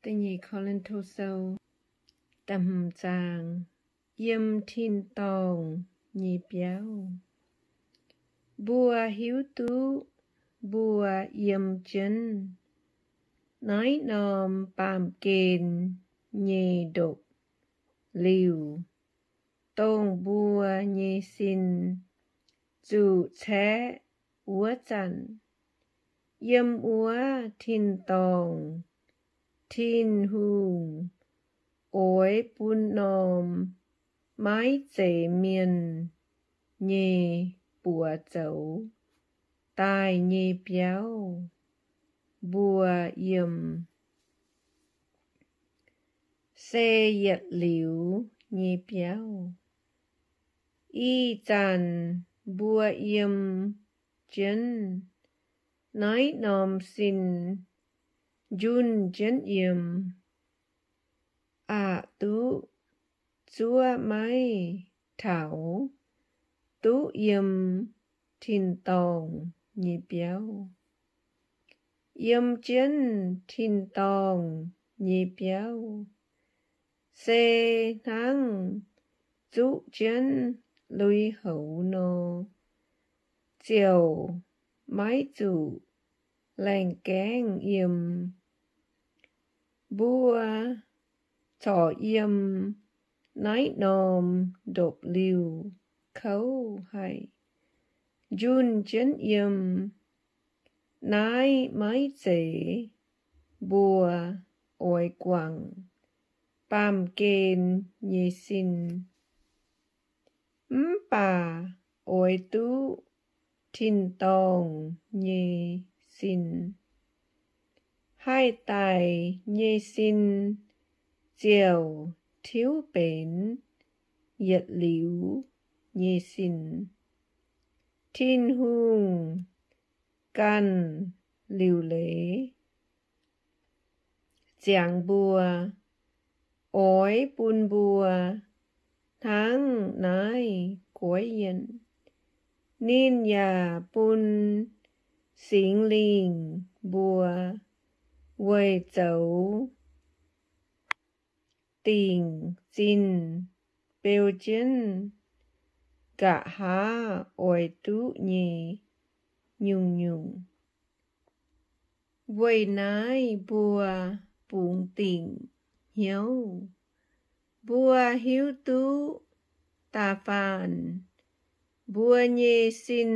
Da'nyeic Ko^lin^to Sou, da'hmz zaang. Yiem tin-dorngh nyei biauv. Mbuo hiuv duqv mbuo yiem jienv naaiv norm baamh gen nyei ndopv-liuh, dongh mbuo nyei sin zuqc caeqv wuov zanc. Yiem wuov tin-dorngh, Tin-Hungh oix bun norm maiv zeiz mienh nyei buoz zoux daaih nyei biauv mbuo yiem, se yietc liuz nyei biauv. Ih zanc mbuo yiem jienv naaiv norm sin njunh jienv yiem, aqc duqv zuov maiv taux duqv yiem tin-dorngh nyei biauv. Yiem jienv tin-dorngh nyei biauv se hnangv zuqv jienv lui-houx nor, ziouc maiv zuqc laengh gaengv yiem. Mbuo corc yiem naaiv norm ndopv-liuh kouv haic, njunh jienv yiem. Naaiv maiv zeiz mbuo oix guangc baamh gen nyei sin, mv baac oix duqv tin-dorngh nyei sin. Haih daic nyei sin ziouc tiuv benx yietc liuz nyei sin. Tin-Hungh ganh liuc leiz ziangx mbuo, oix bun mbuo hnangv naaiv guaiv yienh. Ninh yaac bun Singx Lingh mbuo weic zoux dingc zinh beu jienv nqa'haav oix duqv nyei nyungc-nyungc. Weic naaiv mbuo bungx dingc hnyouv. Mbuo hiuv duqv da'faanh mbuo nyei sin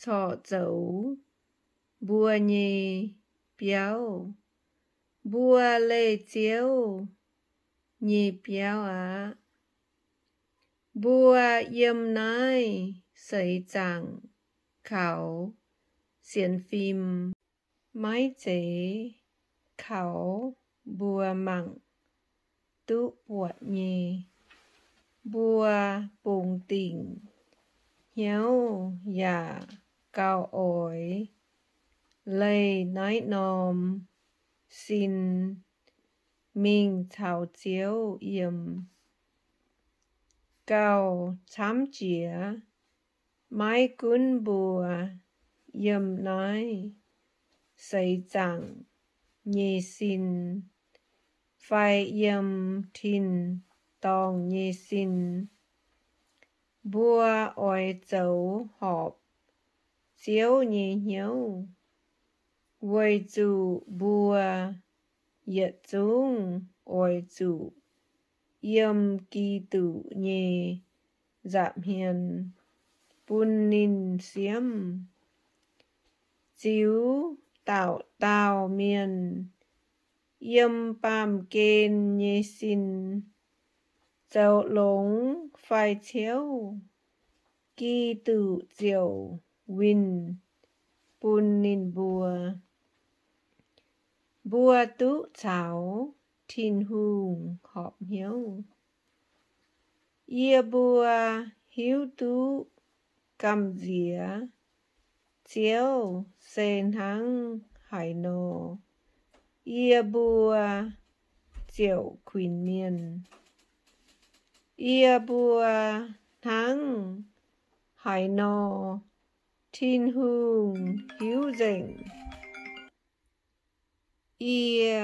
corc zoux mbuo nyei biauv. Mbuo leih Ziouv nyei biauv aqv. Mbuo yiem naaiv seix zaangc kaux sienx fim, maiv zeiz kaux mbuo mangc duqv buatc nyei. Mbuo bungx dingc hnyouv yaac gauh oix leih naaiv norm sin mingh caux Ziouv yiem. Gauh camv jiex, maiv gunv mbuo yiem naaiv seix zaangc nyei sin fai yiem tin-dorngh nyei sin, mbuo oix zoux horpc Ziouv nyei hnyouv, weic zuqc mbuo yietc zungv oix zuqc yiem Giduc nyei nza'hmien bun ninh siemv. Ziux dauh dauh mienh yiem baamh gen nyei sin, zoux longx fai ciouv, Giduc ziouc winh bun ninh mbuo. Mbuo duqv caux Tin-Hungh horpc hnyouv. Yie mbuo hiuv duqv gamh nziex Ziouv se hnangv haaix nor, yie mbuo ziouc kuinx mienh. Yie mbuo hnangv haaix nor, Tin-Hungh hiuv nzengc. Yie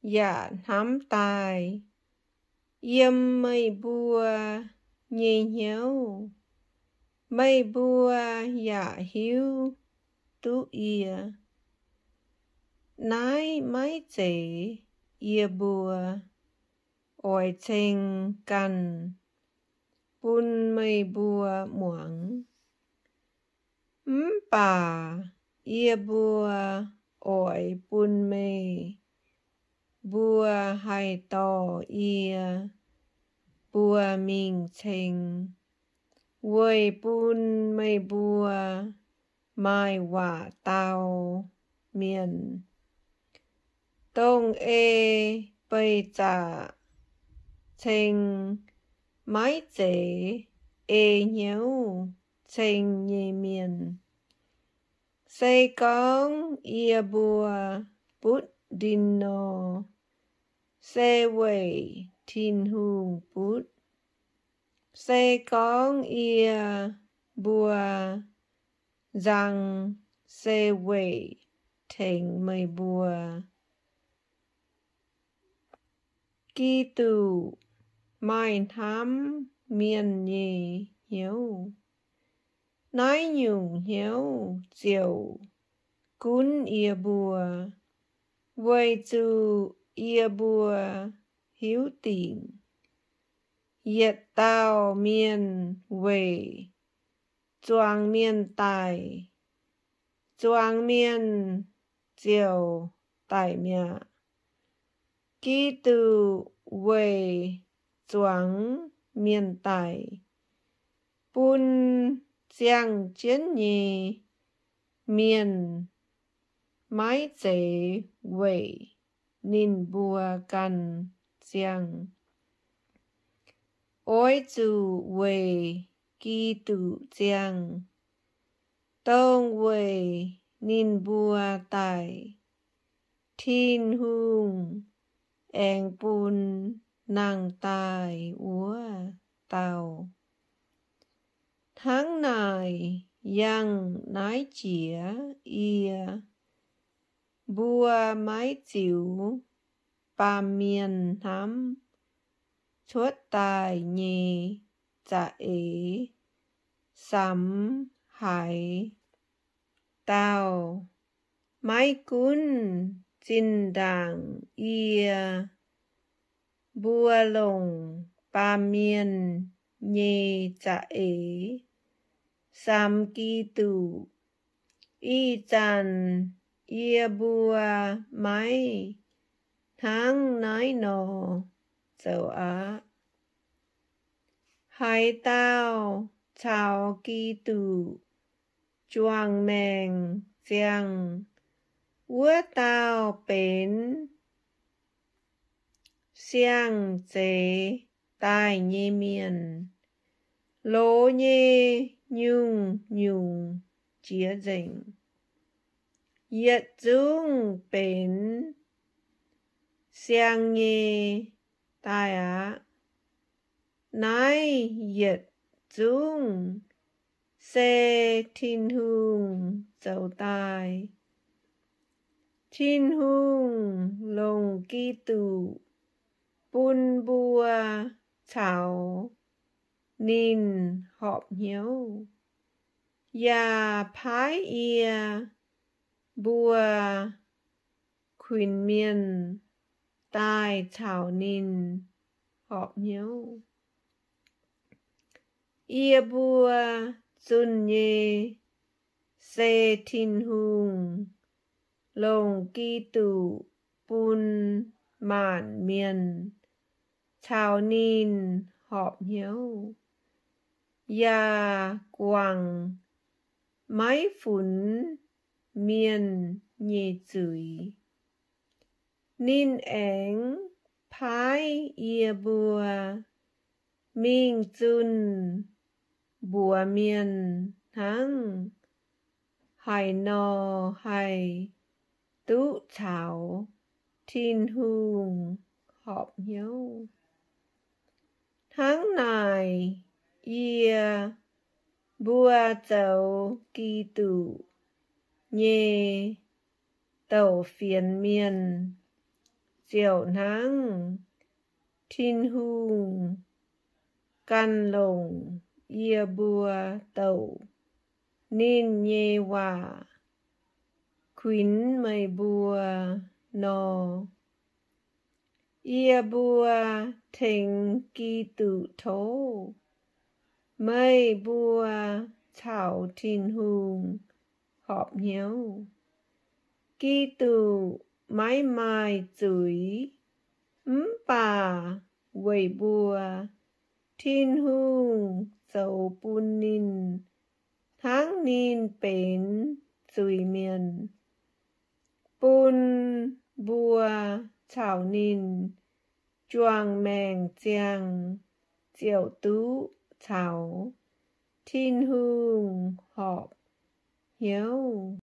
yaac hnamv daaih yiem meih mbuo nyei hnyouv. Meih mbuo yaac hiuv duqv yie. Naaiv maiv zeiz yie mbuo oix ceng ganh bun meih mbuo muangx. Mv baac yie mbuo oix bun meih mbuo haih dorh yie mbuo mingh ceng, weic bun meih mbuo maaih waac dau mienh, dongh ei beih zaqc ceng maiv zeiz ei hnyouv ceng nyei mienh. Se gorngv yie mbuo butv ndin nor, se weic Tin-Hungh butv. Se gorngv yie mbuo nzang, se weic tengx meih mbuo. Giduc maaih hnamv mienh nyei hnyouv. Naaiv nyungc hnyouv ziouc gunv yie mbuo, weic zuqc yie mbuo hiuv dingc yietc dauh mienh weic zuangx mienh daic, zuangx mienh ziouc daic mi'aqv. Giduc weic zuangx mienh daic, bun ziangh jienv nyei mienh, maiv zeiz weic ninh mbuo ganh ziangh. Oix zuqc weic Giduc ziangh, dongh weic ninh mbuo daic, Tin-Hungh aengx bun nangh daaih wuov dauh. Hnangv naaic, yangh naaiv jiex yie mbuo maiv ziux baamh mienh hnamv cuotv daaih nyei za'eix samx haaix dauh. Maiv gunv zinh ndaangc yie mbuo longc baamh mienh nyei za'eix samx Giduc, ih zanc yie mbuo maiv hnangv naaiv nor zoux aqv. Haaix dauh caux Giduc juangc maengc ziangh, wuov dauh benx siang-zeix daaih nyei mienh, loz nyei nyungc-nyungc jiex nzengc. Yietc zungv benx siang nyei daaih aqv. Naaiv yietc zungv se Tin-Hungh zoux daaih. Tin-Hungh longc Giduc bun mbuo caux ninh horpc hnyouv, yaac paaiv yie mbuo kuinx mienh daaih caux ninh horpc hnyouv. Yie mbuo zunh nyei se Tin-Hungh longc Giduc bun maanc mienh caux ninh horpc hnyouv, yaac guangc maiv funx mienh nyei zuiz. Ninh aengx paaiv yie mbuo mingh zunh mbuox mienh hnangv haaix nor haih duqv caux Tin-Hungh horpc hnyouv. Hnangv naaic, yie mbuo zoux Giduc nyei douc fienx mienh, ziouc hnangv Tin-Hungh ganh longc yie mbuo douc ninh nyei waac kuinx meih mbuo nor. Yie mbuo tengx Giduc tov, meih mbuo caux Tin-Hungh horpc hnyouv. Giduc maiv maaih zuiz, mv baac weic mbuo, Tin-Hungh zoux bun ninh hnangv ninh benx zuiz-mienh, bun mbuo caux ninh juangc maengc ziangh ziouc duqv caux Tin-Hungh horpc hnyouv.